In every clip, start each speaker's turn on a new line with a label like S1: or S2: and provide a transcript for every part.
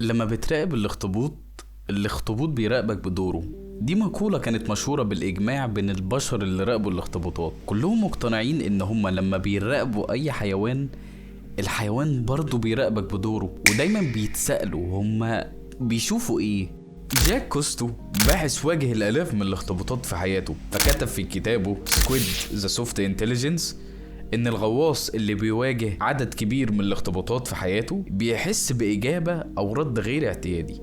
S1: لما بتراقب الاخطبوط، الاخطبوط بيراقبك بدوره. دي مقولة كانت مشهورة بالإجماع بين البشر اللي راقبوا الاخطبوطات، كلهم مقتنعين إن هما لما بيراقبوا أي حيوان، الحيوان برضه بيراقبك بدوره، ودايما بيتسألوا هما بيشوفوا إيه. جاك كوستو باحث واجه الآلاف من الاخطبوطات في حياته، فكتب في كتابه Squid The Soft Intelligence إن الغواص اللي بيواجه عدد كبير من الاخطبوطات في حياته بيحس بإجابة أو رد غير اعتيادي.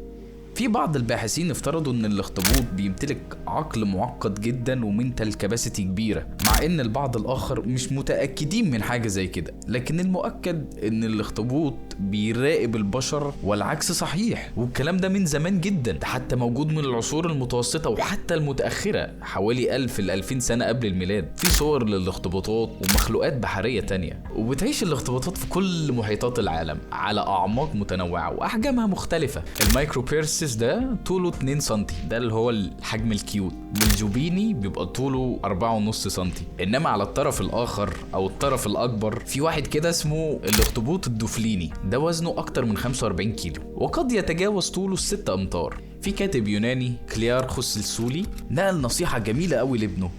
S1: في بعض الباحثين افترضوا ان الاخطبوط بيمتلك عقل معقد جدا و mental capacity كبيرة، مع ان البعض الاخر مش متاكدين من حاجة زي كده، لكن المؤكد ان الاخطبوط بيراقب البشر والعكس صحيح، والكلام ده من زمان جدا، ده حتى موجود من العصور المتوسطة وحتى المتاخرة حوالي 1000 ل 2000 سنة قبل الميلاد. في صور للاخطبوطات ومخلوقات بحرية تانية، وبتعيش الاخطبوطات في كل محيطات العالم على اعماق متنوعة واحجامها مختلفة. ال Microperstes ده طوله 2 سنتي، ده اللي هو الحجم ال cute، وال joubini بيبقى طوله 4.5 سنتي. انما على الطرف الاخر او الطرف الاكبر في واحد كده اسمه الاخطبوط الدوفليني، ده وزنه اكتر من 45 كيلو وقد يتجاوز طوله 6 امتار. في كاتب يوناني كليارخوس السولي نقل نصيحة جميلة قوي لابنه،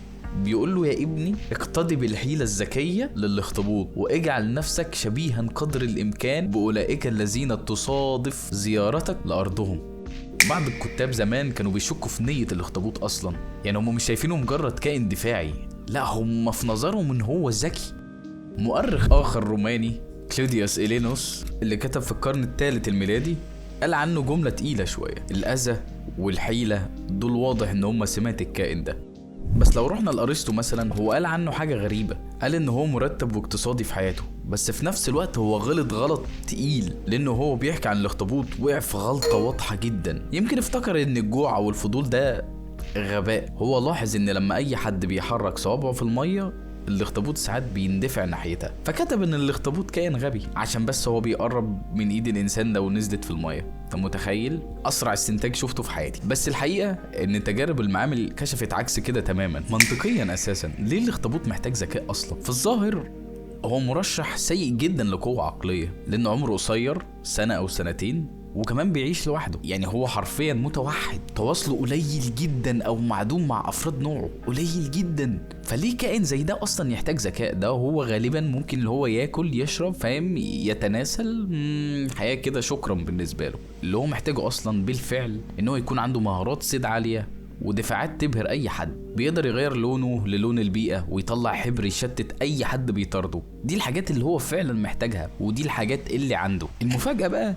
S1: بيقول له يا ابني اقتدي بالحيلة الذكية للاخطبوط واجعل نفسك شبيها قدر الامكان باولئك الذين تصادف زيارتك لارضهم. بعض الكتاب زمان كانوا بيشكوا في نية الاخطبوط أصلا، يعني هم مش شايفينه مجرد كائن دفاعي، لا هم في نظرهم إن هو ذكي. مؤرخ آخر روماني كلوديوس إلينوس اللي كتب في القرن الثالث الميلادي قال عنه جملة تقيلة شوية، الأذى والحيلة دول واضح إن هم سمات الكائن ده. بس لو رحنا لأرسطو مثلا، هو قال عنه حاجة غريبة، قال إن هو مرتب واقتصادي في حياته، بس في نفس الوقت هو غلط غلط تقيل، لأنه هو بيحكي عن الاخطبوط وقع في غلطة واضحة جدا. يمكن افتكر إن الجوع أو الفضول ده غباء. هو لاحظ إن لما أي حد بيحرك صوابعه في المية الاخطبوط ساعات بيندفع ناحيتها، فكتب إن الاخطبوط كائن غبي عشان بس هو بيقرب من إيد الإنسان لو نزلت في المية. انت متخيل؟ اسرع استنتاج شفته في حياتي. بس الحقيقة ان تجارب المعامل كشفت عكس كده تماما. منطقيا اساسا ليه الاخطبوط محتاج ذكاء اصلا؟ في الظاهر هو مرشح سيء جدا لقوه عقلية، لان عمره قصير سنة او سنتين، وكمان بيعيش لوحده، يعني هو حرفيا متوحد، تواصله قليل جدا او معدوم مع افراد نوعه قليل جدا. فليه كائن زي ده اصلا يحتاج ذكاء؟ ده هو غالبا ممكن اللي هو ياكل يشرب فاهم يتناسل حياة كده شكرا بالنسبة له. اللي هو محتاجه اصلا بالفعل ان هو يكون عنده مهارات صيد عالية ودفاعات تبهر اي حد، بيقدر يغير لونه للون البيئة ويطلع حبر يشتت اي حد بيطارده. دي الحاجات اللي هو فعلا محتاجها ودي الحاجات اللي عنده. المفاجاة بقى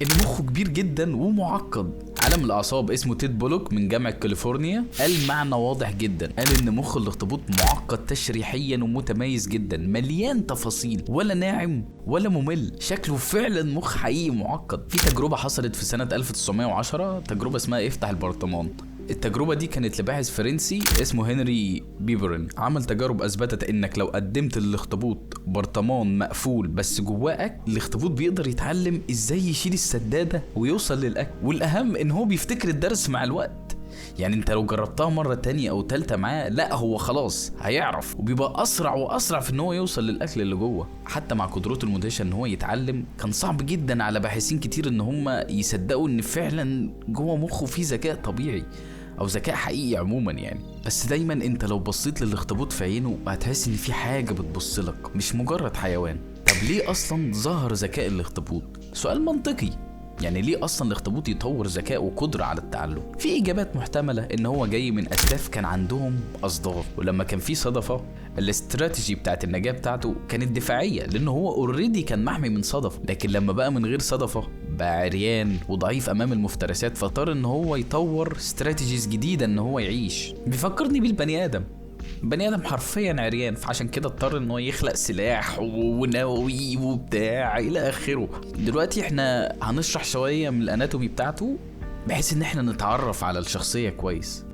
S1: ان مخه كبير جدا ومعقد. عالم الاعصاب اسمه تيد بولوك من جامعه كاليفورنيا قال معنى واضح جدا، قال ان مخ الاخطبوط معقد تشريحيا ومتميز جدا، مليان تفاصيل، ولا ناعم ولا ممل، شكله فعلا مخ حقيقي معقد. في تجربه حصلت في سنة 1910، تجربه اسمها افتح البرطمان. التجربة دي كانت لباحث فرنسي اسمه هنري بيبرن، عمل تجارب أثبتت إنك لو قدمت للاخطبوط برطمان مقفول بس جواه أكل، الاخطبوط بيقدر يتعلم إزاي يشيل السدادة ويوصل للأكل، والأهم إن هو بيفتكر الدرس مع الوقت. يعني انت لو جربتها مرة تانية او تالتة معاه، لا هو خلاص هيعرف وبيبقى اسرع واسرع في ان هو يوصل للاكل اللي جوه. حتى مع قدرته المدهشة ان هو يتعلم، كان صعب جدا على باحثين كتير ان هم يصدقوا ان فعلا جوه مخه في ذكاء طبيعي او ذكاء حقيقي عموما يعني. بس دايما انت لو بصيت للاخطبوط في عينه هتحس ان في حاجة بتبصلك، مش مجرد حيوان. طب ليه اصلا ظهر ذكاء الاخطبوط؟ سؤال منطقي، يعني ليه اصلا الاخطبوط يطور ذكاء وقدره على التعلم؟ في اجابات محتملة، ان هو جاي من اسلاف كان عندهم اصداف، ولما كان في صدفة الاستراتيجي بتاعت النجاة بتاعته كانت دفاعية، لان هو already كان محمي من صدفة. لكن لما بقى من غير صدفة بقى عريان وضعيف امام المفترسات، فاضطر ان هو يطور strategies جديدة ان هو يعيش. بيفكرني بالبني ادم، بني ادم حرفيا عريان، فعشان كده اضطر ان هو يخلق سلاح ونووي وبتاع الى اخره. دلوقتي احنا هنشرح شوية من ال anatomy بتاعته بحيث ان احنا نتعرف على الشخصية كويس.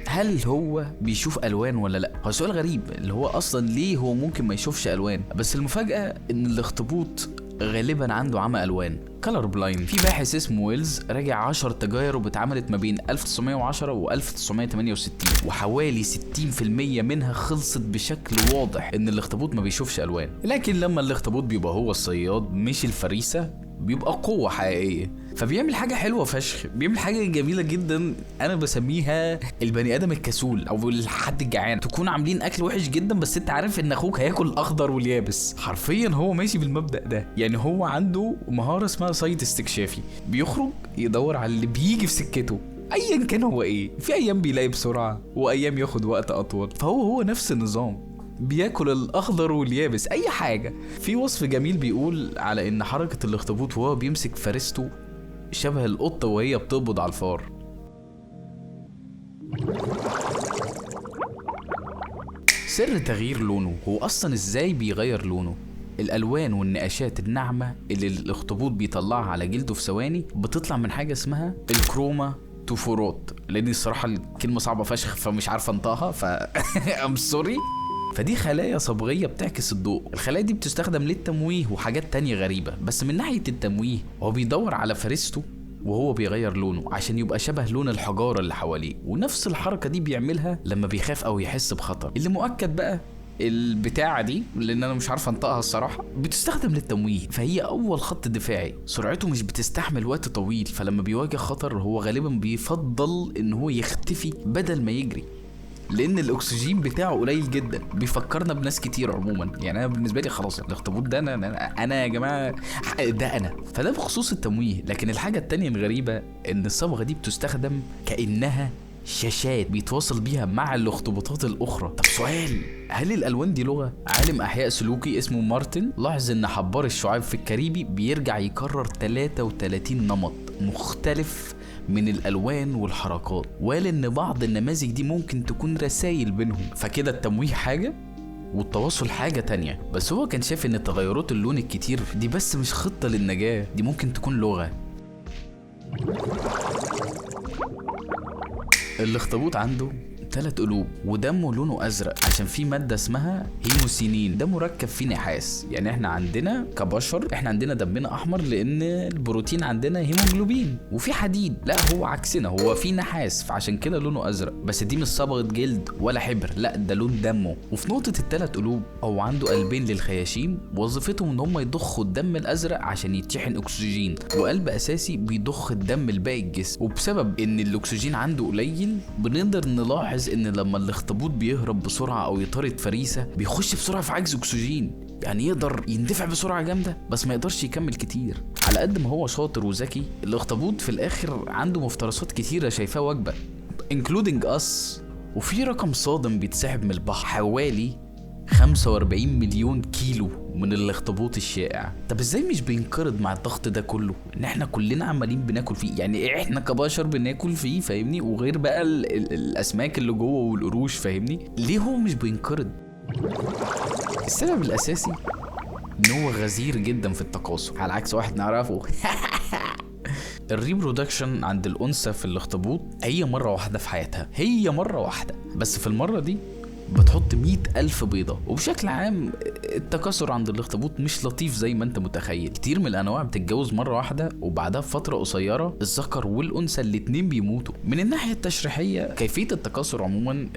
S1: هل هو بيشوف الوان ولا لا؟ هو سؤال غريب، اللي هو اصلا ليه هو ممكن ما يشوفش الوان؟ بس المفاجاة ان الاخطبوط غالبا عنده عمى الوان، color blind. في باحث اسمه ويلز راجع 10 تجارب اتعملت ما بين 1910 و 1968، وحوالي 60% منها خلصت بشكل واضح ان الاخطبوط ما بيشوفش الوان. لكن لما الاخطبوط بيبقى هو الصياد مش الفريسه بيبقى قوة حقيقية، فبيعمل حاجة حلوة فشخ، بيعمل حاجة جميلة جدا أنا بسميها البني آدم الكسول أو الحد الجعان. تكون عاملين أكل وحش جدا بس أنت عارف إن أخوك هياكل الأخضر واليابس. حرفيا هو ماشي بالمبدأ ده، يعني هو عنده مهارة اسمها صيد استكشافي، بيخرج يدور على اللي بيجي في سكته أيا كان هو إيه. في أيام بيلاقي بسرعة وأيام ياخد وقت أطول، فهو هو نفس النظام، بياكل الاخضر واليابس اي حاجة. في وصف جميل بيقول على ان حركة الاخطبوط وهو بيمسك فريسته شبه القطة وهي بتقبض على الفار. سر تغيير لونه، هو اصلا ازاي بيغير لونه؟ الالوان والنقاشات الناعمة اللي الاخطبوط بيطلعها على جلده في ثواني بتطلع من حاجة اسمها الكروما توفورات، لان الصراحة الكلمة صعبة فشخ فمش عارفه انطقها ف I'm sorry. فدي خلايا صبغية بتعكس الضوء، الخلايا دي بتستخدم للتمويه وحاجات تانية غريبة. بس من ناحية التمويه هو بيدور على فريسته وهو بيغير لونه عشان يبقى شبه لون الحجارة اللي حواليه، ونفس الحركة دي بيعملها لما بيخاف أو يحس بخطر. اللي مؤكد بقى البتاعة دي لأن أنا مش عارف أنطقها الصراحة بتستخدم للتمويه، فهي أول خط دفاعي. سرعته مش بتستحمل وقت طويل، فلما بيواجه خطر هو غالبا بيفضل إن هو يختفي بدل ما يجري، لان الاكسجين بتاعه قليل جدا. بيفكرنا بناس كتير عموما، يعني انا بالنسبة لي خلاص الاخطبوط ده انا يا جماعة ده انا. فده بخصوص التمويه. لكن الحاجة التانية الغريبة ان الصبغه دي بتستخدم كانها شاشات بيتواصل بيها مع الاخطبوطات الاخرى. طب سؤال، هل الالوان دي لغة؟ عالم احياء سلوكي اسمه مارتن لاحظ ان حبار الشعاب في الكاريبي بيرجع يكرر 33 نمط مختلف من الالوان والحركات، وقال ان بعض النماذج دي ممكن تكون رسائل بينهم. فكده التمويه حاجة والتواصل حاجة تانية. بس هو كان شايف ان تغيرات اللون الكتير دي بس مش خطه للنجاة، دي ممكن تكون لغة. الاخطبوط عنده 3 قلوب ودمه لونه ازرق عشان في مادة اسمها هيموسينين، ده مركب فيه نحاس. يعني احنا عندنا كبشر احنا عندنا دمنا احمر لان البروتين عندنا هيموجلوبين وفي حديد، لا هو عكسنا، هو فيه نحاس فعشان كده لونه ازرق. بس دي مش صبغة جلد ولا حبر، لا ده لون دمه. وفي نقطة ال3 قلوب هو عنده قلبين للخياشيم وظيفتهم ان هم يضخوا الدم الازرق عشان يتشحن اكسجين، وقلب اساسي بيضخ الدم لباقي الجسم. وبسبب ان الاكسجين عنده قليل بنقدر نلاحظ ان لما الاخطبوط بيهرب بسرعة او يطارد فريسة بيخش بسرعة في عجز اكسجين، يعني يقدر يندفع بسرعة جامدة بس ما يقدرش يكمل كتير. على قد ما هو شاطر وذكي الاخطبوط في الاخر عنده مفترسات كتيرة شايفاه وجبة including us. وفي رقم صادم بيتسحب من البحر، حوالي 45 مليون كيلو من الاخطبوط الشائع. طب ازاي مش بينقرض مع الضغط ده كله ان احنا كلنا عمالين بناكل فيه؟ يعني احنا كبشر بناكل فيه فاهمني، وغير بقى الاسماك اللي جوه والقروش فاهمني، ليه هو مش بينقرض؟ السبب الاساسي ان هو غزير جدا في التكاثر، على عكس واحد نعرفه. ال reproduction عند الانثى في الاخطبوط هي مرة واحدة في حياتها، هي مرة واحدة بس، في المرة دي بتحط 100,000 بيضة. وبشكل عام التكاثر عند الاخطبوط مش لطيف زي ما انت متخيل. كتير من الانواع بتتجوز مرة واحدة وبعدها بفترة قصيرة الذكر والانثى الاتنين بيموتوا. من الناحية التشريحية كيفية التكاثر عموما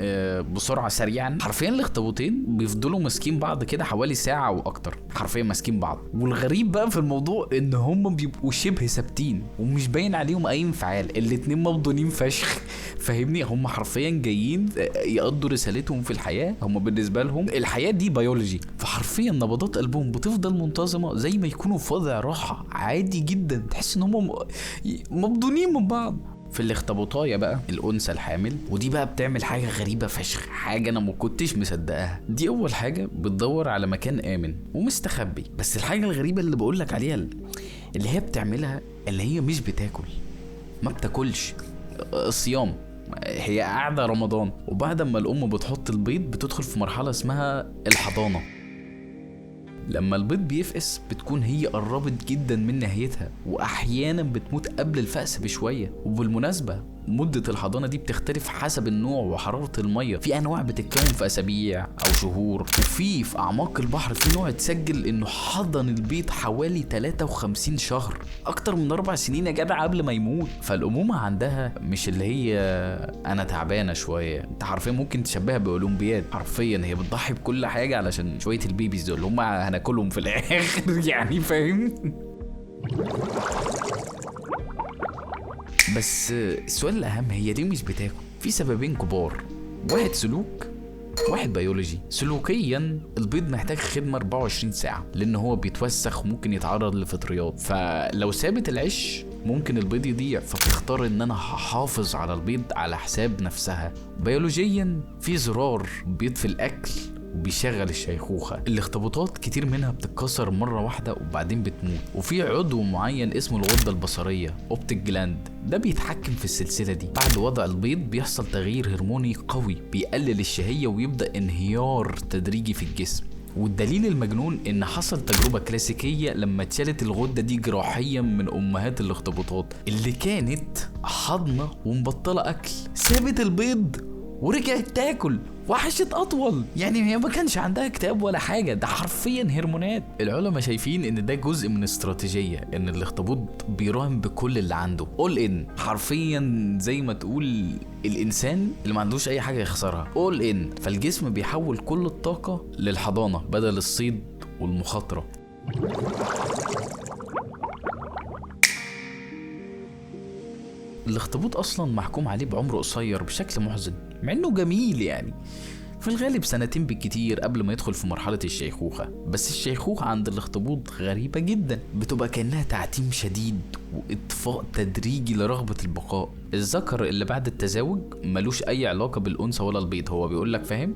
S1: بسرعة سريعا، حرفيا الاخطبوطين بيفضلوا ماسكين بعض كده حوالي ساعة واكتر، حرفيا ماسكين بعض. والغريب بقى في الموضوع ان هم بيبقوا شبه ثابتين ومش باين عليهم اي انفعال، الاتنين مبضونين فشخ فاهمني. هم حرفيا جايين يقضوا رسالتهم في الحياة، هم بالنسبة لهم الحياة دي بيولوجي، فحرفيا نبضات قلبهم بتفضل منتظمة زي ما يكونوا في وضع راحة عادي جدا، تحس ان هم مبضونين من بعض. في الاخطبوطايه بقى الانثى الحامل، ودي بقى بتعمل حاجة غريبة فشخ، حاجة انا ما كنتش مصدقها. دي اول حاجة بتدور على مكان امن ومستخبي، بس الحاجة الغريبة اللي بقولك عليها اللي هي بتعملها اللي هي مش بتاكل، ما بتاكلش، صيام، هي قاعدة رمضان. وبعد ما الام بتحط البيض بتدخل في مرحلة اسمها الحضانة. لما البيض بيفقس بتكون هي قربت جدا من نهايتها، واحيانا بتموت قبل الفقس بشوية. وبالمناسبة مدة الحضانة دي بتختلف حسب النوع وحرارة المية. في انواع بتتكون في اسابيع او شهور، وفي اعماق البحر في نوع اتسجل انه حضن البيض حوالي 53 شهر، اكتر من 4 سنين يا جدع قبل ما يموت. فالامومة عندها مش اللي هي انا تعبانة شوية، انت حرفيا ممكن تشبهها باولمبياد، حرفيا هي بتضحي بكل حاجة علشان شوية ال babies دول هم هناكلهم في الاخر يعني فاهم. بس السؤال الأهم، هي ليه مش بتاكل؟ في سببين كبار، واحد سلوك واحد بيولوجي. سلوكيا البيض محتاج خدمة 24 ساعة لأن هو بيتوسخ وممكن يتعرض لفطريات، فلو سابت العش ممكن البيض يضيع، فبتختار ان انا هحافظ على البيض على حساب نفسها. بيولوجيا في زرار بيطفي الاكل وبيشغل الشيخوخة. الاخطبوطات كتير منها بتتكسر مرة واحدة وبعدين بتموت، وفي عضو معين اسمه الغدة البصرية optic gland، ده بيتحكم في السلسلة دي. بعد وضع البيض بيحصل تغيير هرموني قوي بيقلل الشهية ويبدأ انهيار تدريجي في الجسم. والدليل المجنون ان حصل تجربة كلاسيكية لما اتشالت الغدة دي جراحيا من امهات الاخطبوطات اللي كانت حاضنة ومبطلة اكل، سابت البيض ورجعت تاكل وحشت اطول. يعني هي ما كانش عندها اكتئاب ولا حاجة، ده حرفيا هرمونات. العلماء شايفين ان ده جزء من استراتيجية ان الاخطبوط بيراهن بكل اللي عنده، all in، حرفيا زي ما تقول الانسان اللي ما عندوش اي حاجة يخسرها، all in. فالجسم بيحول كل الطاقة للحضانه بدل الصيد والمخاطرة. الاخطبوط اصلا محكوم عليه بعمر قصير بشكل محزن، مع انه جميل يعني، في الغالب 2 سنين بالكتير قبل ما يدخل في مرحلة الشيخوخة. بس الشيخوخة عند الاخطبوط غريبة جدا، بتبقى كأنها تعتيم شديد وإطفاء تدريجي لرغبة البقاء. الذكر اللي بعد التزاوج ملوش أي علاقة بالأنثى ولا البيض، هو بيقولك فاهم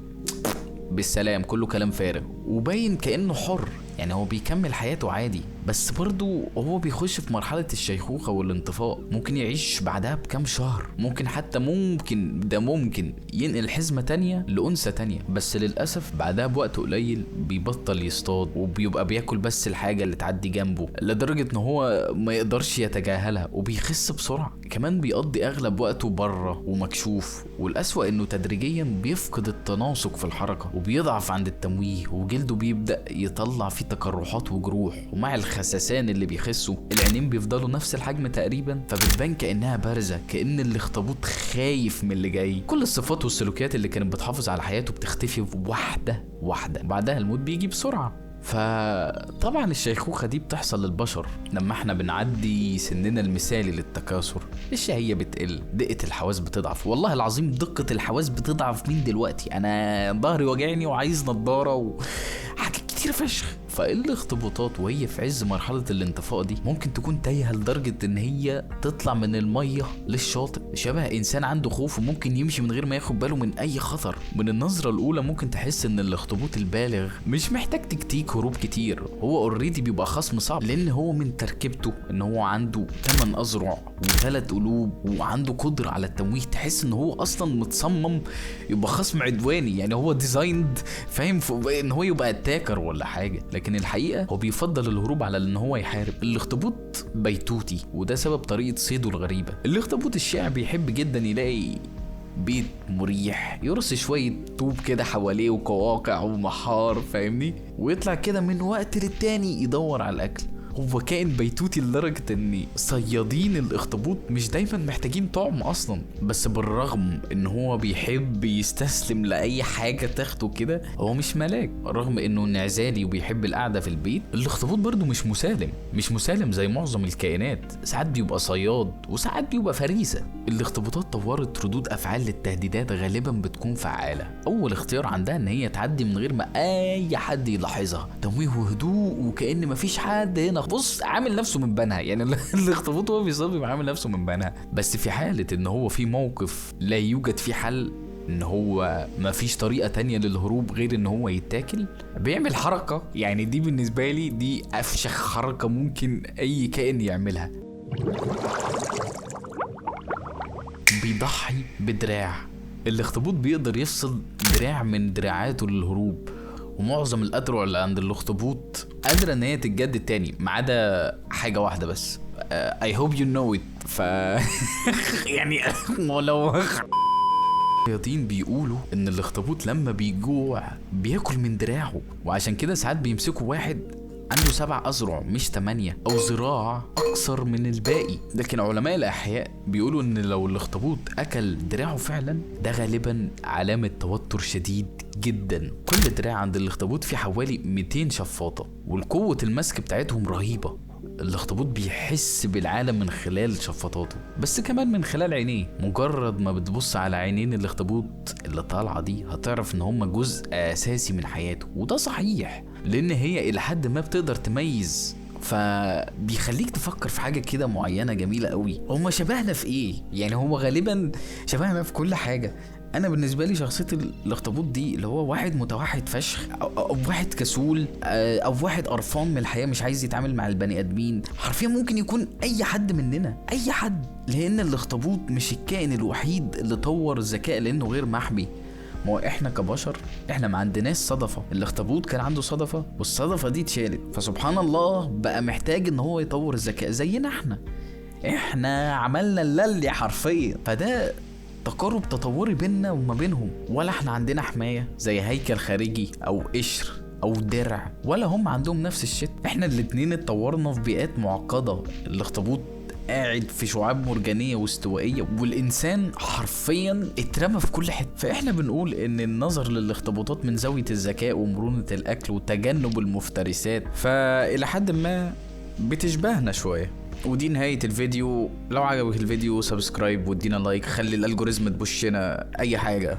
S1: بالسلام، كله كلام فارغ، وباين كأنه حر، يعني هو بيكمل حياته عادي. بس برضو هو بيخش في مرحلة الشيخوخة والانطفاء، ممكن يعيش بعدها بكام شهر، ممكن حتى ممكن ينقل حزمة تانية لأنثى تانية، بس للأسف بعدها بوقت قليل بيبطل يصطاد وبيبقى بياكل بس الحاجة اللي تعدي جنبه، لدرجة ان هو ما يقدرش يتجاهلها، وبيخس بسرعة. كمان بيقضي أغلب وقته بره ومكشوف، والأسوأ انه تدريجيا بيفقد التناسق في الحركة وبيضعف عند التمويه، وجلده بيبدأ يطلع فيه تقرحات وجروح، ومع الخسسان اللي بيخسوا العينين بيفضلوا نفس الحجم تقريبا، فبتبان كأنها بارزة، كأن الاخطبوط خايف من اللي جاي. كل الصفات والسلوكيات اللي كانت بتحافظ على حياته بتختفي واحدة واحدة، بعدها الموت بيجي بسرعة. فطبعا الشيخوخة دي بتحصل للبشر لما احنا بنعدي سننا المثالي للتكاثر، الشهية بتقل، دقة الحواس بتضعف. والله العظيم دقة الحواس بتضعف من دلوقتي، انا ظهري وجعني وعايز نضارة وحاجات كتير فشخ. فالاخطبوطات وهي في عز مرحلة الانطفاء دي ممكن تكون تايهة لدرجة ان هي تطلع من المية للشاطئ، شبه انسان عنده خوف وممكن يمشي من غير ما ياخد باله من اي خطر. من النظرة الاولى ممكن تحس ان الاخطبوط البالغ مش محتاج تكتيك هروب كتير، هو already بيبقى خصم صعب، لان هو من تركيبته ان هو عنده 8 اذرع و3 قلوب وعنده قدرة على التمويه. تحس ان هو اصلا متصمم يبقى خصم عدواني، يعني هو designed فاهم ان هو يبقى attacker ولا حاجة. لكن الحقيقة هو بيفضل الهروب على ان هو يحارب. الاخطبوط بيتوتي، وده سبب طريقة صيده الغريبة. الاخطبوط الشائع بيحب جدا يلاقي بيت مريح، يرص شوية طوب كده حواليه وقواقع ومحار فاهمني، ويطلع كده من وقت للتاني يدور على الاكل. هو كائن بيتوتي لدرجة ان صيادين الاخطبوط مش دايما محتاجين طعم اصلا، بس بالرغم ان هو بيحب يستسلم لأي حاجة تاخده كده، هو مش ملاك. رغم انه انعزالي وبيحب القعدة في البيت، الاخطبوط برضو مش مسالم، مش مسالم زي معظم الكائنات. ساعات بيبقى صياد وساعات بيبقى فريسة. الاخطبوطات طورت ردود افعال للتهديدات غالبا بتكون فعالة. اول اختيار عندها ان هي تعدي من غير ما اي حد يلاحظها، تمويه وهدوء وكأن مفيش حد هنا. بص عامل نفسه من بنها، يعني الاخطبوط هو بيصاب بيبقى عامل نفسه من بنها. بس في حالة ان هو في موقف لا يوجد فيه حل، ان هو مفيش طريقة تانية للهروب غير ان هو يتاكل، بيعمل حركة، يعني دي بالنسبة لي دي افشخ حركة ممكن اي كائن يعملها. بيضحي بدراع. الاخطبوط بيقدر يفصل دراع من دراعاته للهروب، ومعظم الأذرع اللي عند الاخطبوط قادرة ان هي تتجدد تاني ما عدا حاجة واحدة بس، I hope you know it، ف يعني ولو الصيادين بيقولوا ان الاخطبوط لما بيجوع بياكل من دراعه، وعشان كده ساعات بيمسكوا واحد عنده 7 أذرع مش 8 أو ذراع أقصر من الباقي. لكن علماء الأحياء بيقولوا إن لو الاخطبوط أكل دراعه فعلا ده غالبا علامة توتر شديد جدا. كل دراع عند الاخطبوط فيه حوالي 200 شفاطة، والقوة المسك بتاعتهم رهيبة. الاخطبوط بيحس بالعالم من خلال شفاطاته، بس كمان من خلال عينيه. مجرد ما بتبص على عينين الاخطبوط اللي طالعة دي هتعرف ان هما جزء اساسي من حياته، وده صحيح لان هي الى حد ما بتقدر تميز، فبيخليك تفكر في حاجة كده معينة جميلة قوي. هما شبهنا في ايه؟ يعني هما غالبا شبهنا في كل حاجة. انا بالنسبة لي شخصية الاخطبوط دي اللي هو واحد متوحد فشخ، او واحد كسول، او واحد قرفان من الحياة مش عايز يتعامل مع البني ادمين. حرفيا ممكن يكون اي حد مننا، اي حد، لان الاخطبوط مش الكائن الوحيد اللي طور الذكاء لانه غير محمي. ما هو احنا كبشر احنا ما عندناش صدفة، الاخطبوط كان عنده صدفة والصدفه دي اتشالت، فسبحان الله بقى محتاج ان هو يطور الذكاء زينا. احنا عملنا اللي حرفيا، فده تقارب تطوري بيننا وما بينهم. ولا احنا عندنا حماية زي هيكل خارجي او قشر او درع، ولا هم عندهم نفس الشيء. احنا الاتنين اتطورنا في بيئات معقدة، الاخطبوط قاعد في شعاب مرجانية واستوائية، والإنسان حرفيا اترمى في كل حتة. فإحنا بنقول إن النظر للاخطبوطات من زاوية الذكاء ومرونة الأكل وتجنب المفترسات فإلى حد ما بتشبهنا شوية. ودي نهاية الفيديو. لو عجبك الفيديو subscribe وادينا like، خلي ال algorithm تبشنا أي حاجة.